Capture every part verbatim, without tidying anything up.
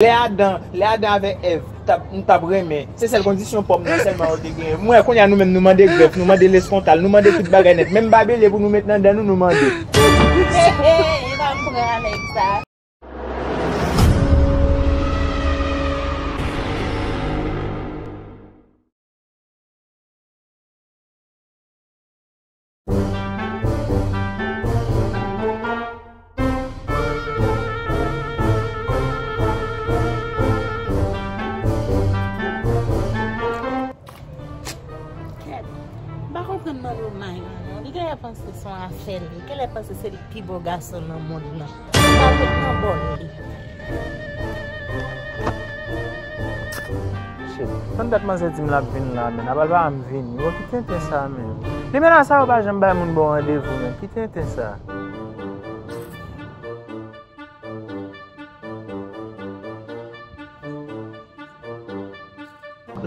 Lè Adan, lè Adan avèk Èv t ap, t ap renmen, se sèl kondisyon pòm nan sèlman yo te genyen. M wè kounye a nou menm nou mande grèf, nou mande leskontal, nou mande tout bagay nèt. Menm babele pou nou met nan dan nou, nou mande. He he, e pa m pran avèk sa. Kèt, m pa konprann Manno may la non. Li genlè panse se yon afè l ye. Genlè panse se li k pi bo gason nan mond lan. L pral met nan bòl li. Shit. Tann dat manzè di m l ap vin la, men apral pa m vini. Bon, ki tenten sa, men. Limena sa yo pa janm bay moun bon randevou, men. Ki tenten sa?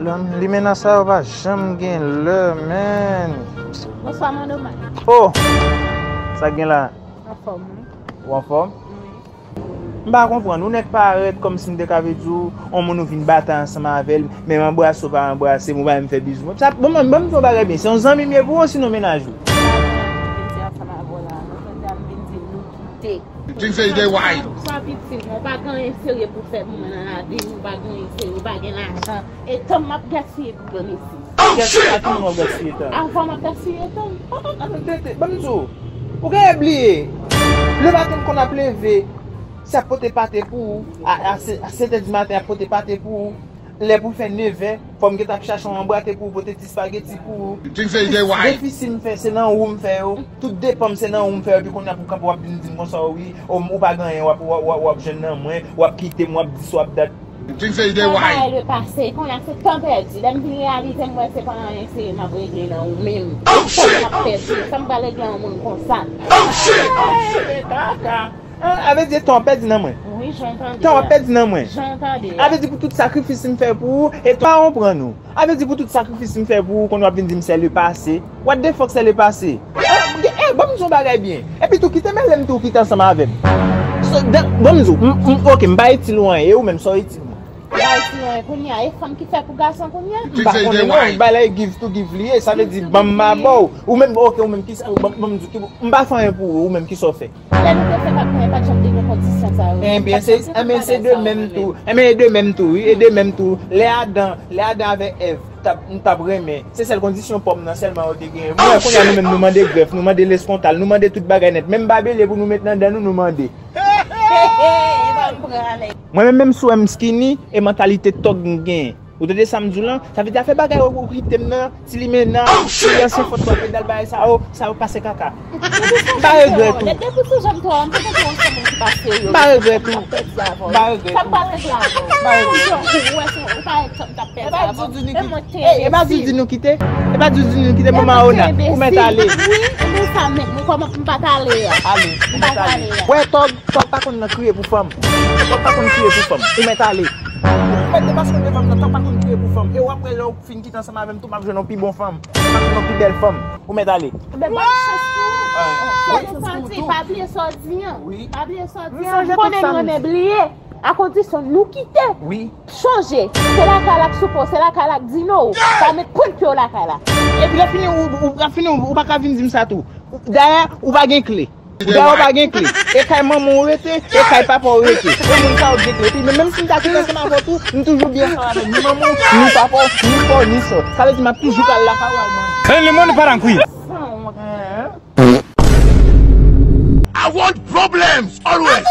Lòn, limena sa yo pa janm gen lè, men. Bonswa, Manno may. Oh! Sa k gen la? Anfòm, wi. Ou anfòm? Wi. M pa konprann. Ou nèk parèt kòmsi m te ka vle di w, yon moun ou vin batay ansanm avè l, menm anbrase w pa anbrase m, ou pa menm fè bizou. Sa, bon, ban m di w yon bagay byen. Se yon zanmi m ye pou ou, osinon mennaj ou? M pa gen anyen pou m vin di ansanm avè w la. Mwen konn sa m vin di nou kite. Things say they why. Swa pitit mwen, ou pa gen anyen serye pou fè pou mwen nan lavi m, ou pa gen anyen serye, ou pa gen lajan. E tan m ap gaspiye pou vin isit. Oh, shit! A ki moun w ap gaspiye tan? Avan m ap gaspiye tan. Oh, oh, oh, tete, ban m di w. Ou genlè bliye. Lebaton konn ap leve, se ap pote pate pou ou. A, a se-, a sèt è di maten, ap pote pate pou ou. Lè pou l fè nevè, fò m gentan ap chache yon anbrate pou ou, pote ti spageti pou ou. Things say they why. Defisi m fè, se nan ou m fè yo. Tout depan m, se nan ou m fè yo. Epi kounye a pou w kanpe, w ap vin di m konsa, wi, ou, ou pa gen anyen, w ap, w ap, w ap, w ap jwenn nan mwen, w ap kite m, w ap di sa, w ap dat. Things say they why. Sa bay le pase, kounye a se tan pèdi. Lè m vin reyalize, m wè se pa anyen serye m ap regle nan ou menm. Oh, shit! Tan m ap pèdi, sa m pral regle yon moun konsa. Oh, shit! Oh, shit! Kaka! Ah, a vle di tan w ap pèdi nan mwen. Wi, jan w tande a. Tan w ap pèdi nan mwen. Jan w tande a. A vle di pou tout sakrifis m fè pou ou, e tan w pa konprann ou. A vle di pou tout sakrifis m fè pou ou, kounye w ap vin di m se le pase. What the fuck, se le pase? Ah, eh, ban m di w yon bagay byen. Epi tou kite m, lè m tou kite ansanm avè m. So, dan, ban m di w, m, m, ok, m pa itil ou anyen, e ou menm, sa w itil mwen? M pa itil ou anyen kounye a, e fanm ki fè pou gason kounye a? M pa konnen non, bay la e give to give li ye, sa vle di ban m ma ba w. Ou menm, ok, ou menm ki sa, ban, ban m di w, ki, m pa fè anyen pou ou, ou menm ki sa w fè? Lè nou te fè bagay, pa t janm te gen kondisyon sa yo. Ebyen, se, ebyen, se de menm tou. Ebyen, e de menm tou, wi, e de menm tou. Lè Adan, lè Adan avèk Èv t ap, t ap renmen, se sèl kondisyon pòm nan sèlman yo te genyen. M wè kounye a nou menm nou mande grèf, nou mande leskontal, nou mande tout bagay nèt. Menm babele pou nou met nan dan nou, nou mande. He he, e pa m pran avèk. Mwen menm, menm si w wè m skinny, e mantalite tòg m genyen. Ou tande sa m di w lan? Sa vle di afè bagay ou, ou kite m nan, ti limena, ti ansyen fòt bò, medal bagay sa yo, sa yo pase kaka. M pa regrèt ou. Depi sou jan m te wè w, m te konprann se moun ki pa serye. M pa regrèt ou. M pa regrèt ou. Sa m pa regrèt ou. M pa regrèt ou. Ou wè se ou pa regrèt sa m t ap pèdi avan. E pa di di nou kite. E, e pa di di nou kite. E pa di di nou kite, manman Ona. Ou mèt ale. Wi, e men sa menm. Mwen kòman pou m pa t ale a? Ale. Ou mèt ale. Wè, tòg, tòg pa konn nan kriye pou fanm. Tòg pa konn kriye pou fanm. Ou mèt ale. Ou mèt depaske devan m nan, tòg pa konn kriye pou fanm. E w ap wè lè w fin kite ansanm avè m tou, m ap jwenn yon pi bon fanm. M ap jwenn yon pi bèl fanm. Ou mèt ale. Men bòn chans pou ou. Ah. Chans pou ou tou. Pa bliye sa w di an. Wi. Pa bliye sa w di an. M konnen nou renmen bliye. A kondisyon nou kite. Wi. Chonje, se lakay la k soupe w, se lakay la k dine w. Pa met pwent pye w lakay la. Epi lè fini, ou, ou, lè fini, ou, ou pa ka vin di m sa tou. Dayè, ou pa gen kle. Dayè, ou pa gen kle. E kay manman w rete, e kay papa w rete. E moun sa yo gen kle. Epi, men, menm si m ta kite ansanm avè w tou, m toujou byen ansanm avè w. Ni manman w, ni papa w, ni frè w, ni sè w. Sa vle di m ap toujou pral lakay ou al manje. Hey, le monde part en couille. I want problems always.